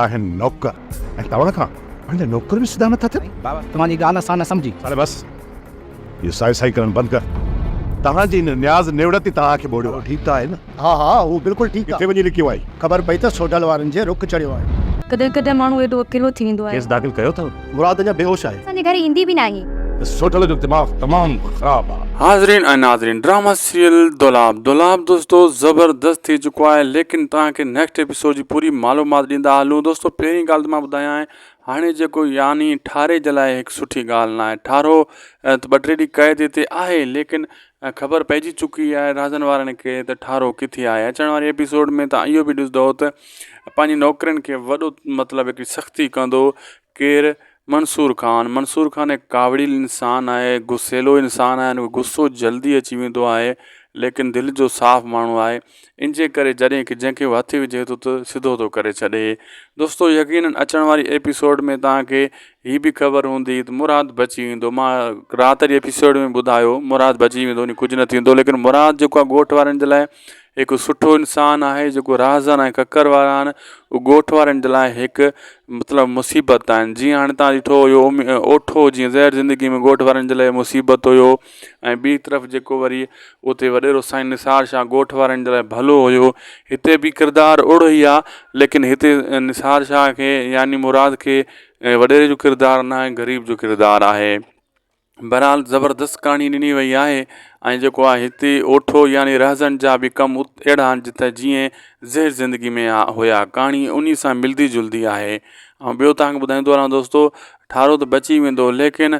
آهن نوڪر ۽ توهان کان پنهنجا نوڪر به سڌا نٿا ٿين. بابا توهان جي ڳالهه اسان نه سمجهي. صالح بس اهو سائي سائي ڪرڻ بند ڪر. توهان جي ان نياز نوڙت ئي توهان کي ٻوڙيو آهي. ٺيڪ ته آهي نه؟ ها ها هو بلڪل ٺيڪ آهي. ڪٿي وڃي لڪيو آهين؟ خبر پئي ته سوڍل وارن جي رخ چڙهيو آهي. ڪڏهن ڪڏهن ماڻهو ايڏو اڪيلو ٿي ويندو آهي. ڪيس داخل ڪيو اٿو؟ مراد اڃا بيهوش آهي. اسان جي گهر ايندي به ناهي. سوڍل جو دماغ تمام خراب آ. حاضرين ۽ ناظرين ڊراما سيريل دولاب دولاب دوستو زبردست ٿي چڪو آهي ليڪن توهان کي نيڪسٽ ايپيسوڊ جي پوري معلومات ڏيندا هلون دوستو پهرين ڳالهه ته مان ٻڌايان هاڻي جيڪو يعني ٺاري جي لاء هڪ سٺي ڳالهه نه آهي ٺارو ته ٻه ٽي ڏينهن قيد هتي آهي ليڪن خبر پئجي چڪي آهي رازن وارن کي ته ٺارو ڪٿي آهي اچڻ واري ايپيسوڊ ۾ تان اهو به ڏسندو ته پنهنجي نوڪرين کي وڏو مطلب هڪڙي سختي ڪندو ڪير منصور خان، منصور خان هڪ ڪاوڙيل انسان آهي، غصيلو انسان آهي، هن کي غصو جلدي اچي ويندو آهي، ليڪن دل جو صاف ماڻهو آهي، ان جي ڪري جڏهن جنهن کي هو هٿ وجهي ٿو ته سڌو ٿو ڪري ڇڏي. دوستو يقينن اچڻ واري ايپيسوڊ ۾ توهان کي هي به خبر هوندي ته مراد بچي ويندو، مان رات جي ايپيسوڊ ۾ ٻڌايو مراد بچي ويندو ڪجهه نه ٿيندو ليڪن مراد جيڪو آهي ڳوٺ وارن جي لاء هڪ سٺو انسان آهي جيڪو رهزن ۽ ڪڪر وارا آهن اهي ڳوٺ وارن جي لاء هڪ مطلب مصيبت آهن جيئن هاڻي توهان ڏٺو هيو اوٺو جيئن زهر زندگي ۾ ڳوٺ وارن جي لاء مصيبت هيو ۽ ٻي طرف جيڪو وري اتي وڏيرو سائين نثار شاهه ڳوٺ وارن جي لاء ڀلو هيو هتي به ڪردار اهڙو ئي آهي ليڪن هتي نثار شاهه کي يعني مراد کي وڏيري جو ڪردار ناهي غريب جو ڪردار آهي. بهرحال زبردست ڪهاڻي ڏني وئي آهي ۽ جيڪو آهي هتي اوٺو يعني رهزن جا به ڪم اهڙا آهن جتي جيئن زهر زندگي ۾ هيا ڪهاڻي انهي سان ملدي جلدي آهي ۽ ٻيو توهان کي ٻڌائيندو هلان دوستو ٺارو ته بچي ويندو ليڪن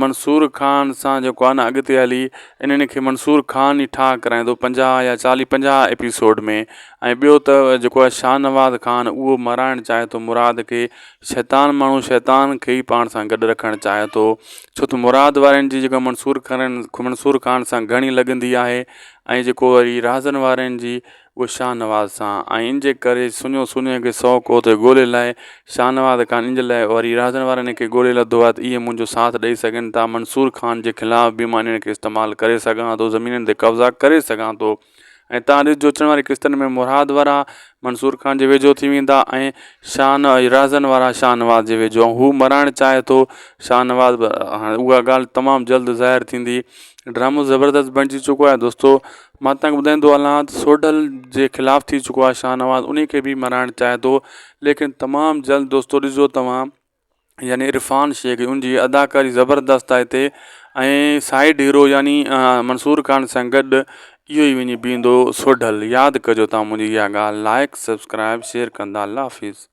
منصور خان سان جيڪو آهي نه اڳتي هلي انهن کي منصور خان ئي ٺاهه ڪرائيندو پنجاهه يا چاليهه پنجاهه ايپيسوڊ ۾ ۽ ٻيو ته جيڪو آهي شاهنواز خان اهو مرائڻ چاهي ٿو مراد کي شيطان ماڻهو شيطان کي ئي پاڻ سان گڏ رکڻ چاهي ٿو ڇو ته مراد وارن جي جيڪا منصور خان منصور خان سان گهڻي لڳندي آهي ۽ جيڪو وري رازن وارن جي اهو شاهنواز سان ۽ ان جي ڪري سڃو سڃي کي سو ڪوهه تي ڳولي لاء شاهنواز خان ان جي لاء وري رازن وارن کي ڳولي لڌو آهي ته اهي منهنجو ساٿ ڏئي سگهن ٿا منصور خان جي خلاف به مان انهن کي استعمال ڪري سگهان ٿو زمينن تي قبضا ڪري سگهان ٿو ۽ تان ڏسجو اچڻ واري قسطن ۾ مراد وارا منصور خان جي ويجهو ٿي ويندا ۽ شان رهزن وارا شاهنواز جي ويجهو ۽ هو مرائڻ چاهي ٿو شاهنواز به هاڻي اها ڳالهه تمام جلد ظاهر ٿيندي ڊرامو زبردست بڻجي چڪو آهي دوستو مان تهانکي ٻڌائيندو هلان ته سوڍل جي خلاف ٿي چڪو آهي شاهنواز انهي کي به مرائڻ چاهي ٿو ليڪن تمام جلد دوستو ڏسجو توهان يعني عرفان شيخ ان جي اداڪاري زبردست آهي هتي ۽ سائيڊ هيرو يعني منصور خان سان گڏ اهو ئي وڃي بيهندو سوڍل ياد ڪجو تان منهنجي اها ڳالهه لائڪ سبسڪرائب شيئر ڪندا الله حافظ.